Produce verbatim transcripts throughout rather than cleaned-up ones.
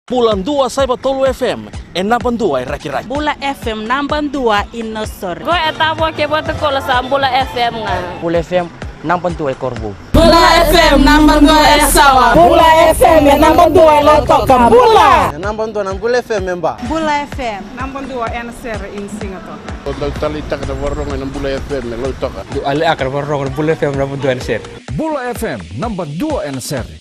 Bula dua saiva tolu F M, e naba dua e Rakiraki. Bula F M naba dua i Nausori. Qo e Tavua kei Vatukoula, sa Bula F M ga. Bula F M naba dua e Korovou. Bula F M naba dua e Sawa. Bula F M e naba dua e Lautoka. Bula. E naba dua na Bula F M e Ba. Bula F M naba dua ena sere i Sigatoka. Dau taleitaka na vakarorogo ena Bula F M e Lautoka. Dau taleitaka na vakarorogo ena Bula F M naba dua ena sere. Bula F M naba dua ena sere.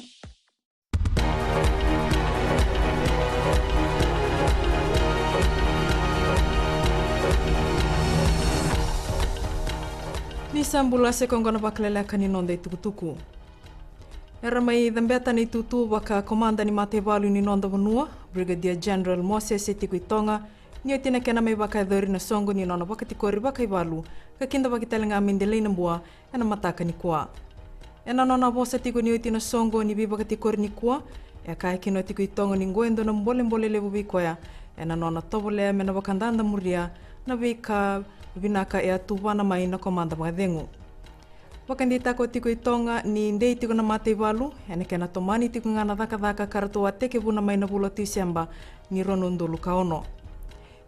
Ni sa bula, se koya qo na vakaleleka ni noda itukutuku. Era mai cabeta na itutu vakakomada ni mataivalu ni noda vanua, Brigadier General Mosese Tikoitoga, ni oti na kena mai vakayacori na soqo ni nona vakatikori vakaivalu ka kidavaki tale ga me delai na bua ena mataka nikua. Ena nona vosa tiko ni oti na soqo ni veivakatikori nikua, e kaya kina o Tikoitoga ni qo e dua na bolebole levu vei koya ena nona tovolea me na vakadadamuria na veika vinaka e a tuvana mai na komada vakacegu. Vakadeitaka o Tikoitoga ni dei tiko na mataivalu ena kena tomani tiko ga na cakacaka ka ratou a tekivuna mai na vula o Tiseba ni rua na udolu ka ono.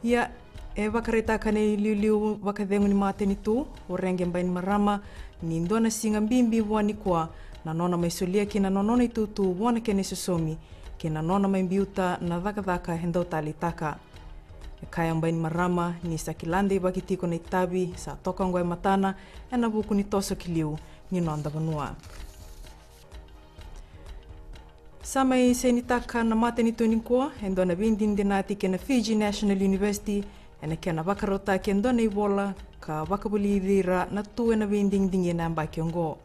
Ia, e vakaraitaka na iliuliu vakacegu ni matanitu o Rege Bainimarama ni dua na siga bibi vua nikua na nona mai solia kina na nona itutu vua na kena isosomi kei na nona mai biuta na cakacaka e dau taleitaka. E kaya o Bainimarama ni sa kila deivaki tiko na itavi sa toka oqo e matana ena vuku ni toso ki liu ni noda vanua. Sa mai sainitaka na matanitu nikua e dua na veidinadinati kei na Fiji National University ena kena vakarautaki e dua na ivola ka vakavulici ira na tu ena veidigidigi ena yabaki oqo.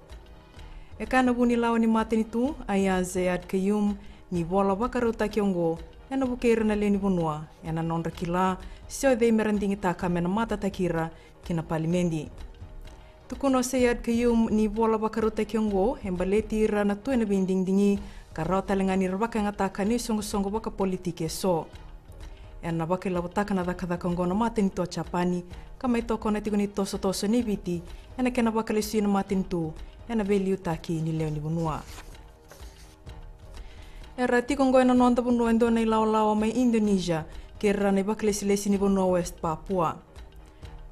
E kaya na vunilawa ni matanitu, Aiyaz Sayed-Khaiyum, ni vola vakarautaki oqo ena vukei ira na lewe ni vanua ena nodra kila se o cei me ra digitaka me na matataki ira ki na palimedi. Tukuna o Sayed-Khaiyum ni vola vakarautaki oqo e baleti ira na tu ena veidigidigi ka rawa tale ga ni ra vakayagataka na isoqosoqo vakapolitiki eso. Ena vakailavotaka na cakacaka oqo na matanitu o Japani ka mai tokona tiko na itosotoso nei Viti ena kena vakalesui na matanitu ena veiliutaki ni lewe ni vanua. Era tiko oqo ena noda vanua e dua na ilawalawa mai Indonesia kei ira na ivakalesilesi ni vanua West Papua.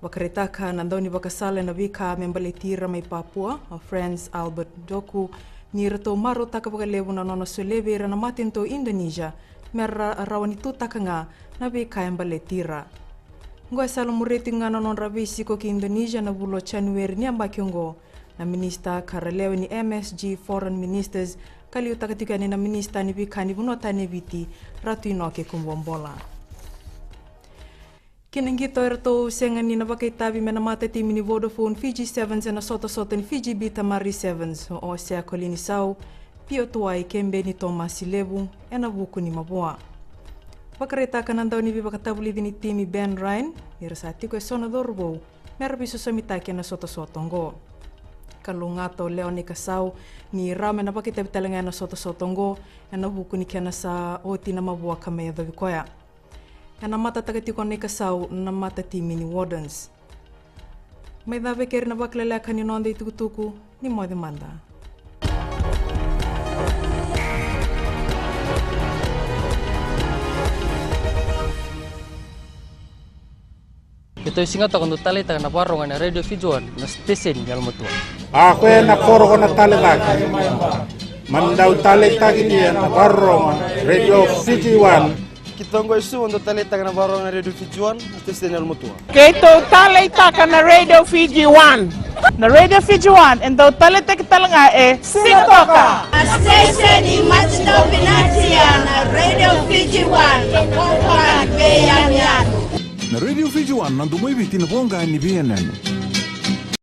Vakaraitaka na daunivakasala ena veika me baleti ira mai Papua, o Frans Albert Doku, ni ratou marautaka vakalevu na nona solia vei ira na matanitu o Indonesia me ra rawa ni tutaka ga na veika e baleti ira. Oqo e salamuria tiko ga na nodra veisiko ki Indonesia na vula o Janueri ni yabaki oqo na minisita ka ra lewe ni M S G Foreign Ministers, ka liutaka tiko yani na minisita ni veika ni vanua tani e Viti, Ratu Inoke Kubuabola. Kina qito, eratou sega ni na vakaitavi me na matatimi ni Vodafone Fiji Sevens ena sotasota ni Fiji Bita Marie Sevens o Osea Kolinisau, Pio Tuwai kei Beni Tomasi Levu ena vuku ni mavoa. Vakaraitaka na dauniveivakatavulici ni timi, Ben Ryan, ni ra sa tiko eso na cauravou me ra veisosomitaki ena sotasota oqo. Kalougata o Lewa Nikasau ni rawa me na vakaitavi tale ga ena sotasota oqo ena vuku ni kena sa oti na mavoa ka mai yacovi koya. Ena matataka tiko o Nikasau na matatimi ni Wardens. Mai cava e keri na vakaleleka ni noda itukutuku, ni moce mada. Keitou e Sigatoka, dau taleitaka na vakarorogo ena Radio Fiji One, na siteseni yalomatua. A koya na koro ko na tale cake, ma dau taleitaki ni na vakarorogo ena Radio Fiji One. Keitou qo e Suva, dau taleitaka na vakarorogo ena Radio Fiji One, na siteseni yalomatua. Keitou taleitaka na Radio Fiji One. Na Radio Fiji One e dau taleitaki tale ga e Sigatoka. Na siteseni matidau vinaka na Radio Fiji One, na voqa ni veiyanuyanu. Na Radio Fiji One, na domo i Viti, na voqa ni veiyanuyanu.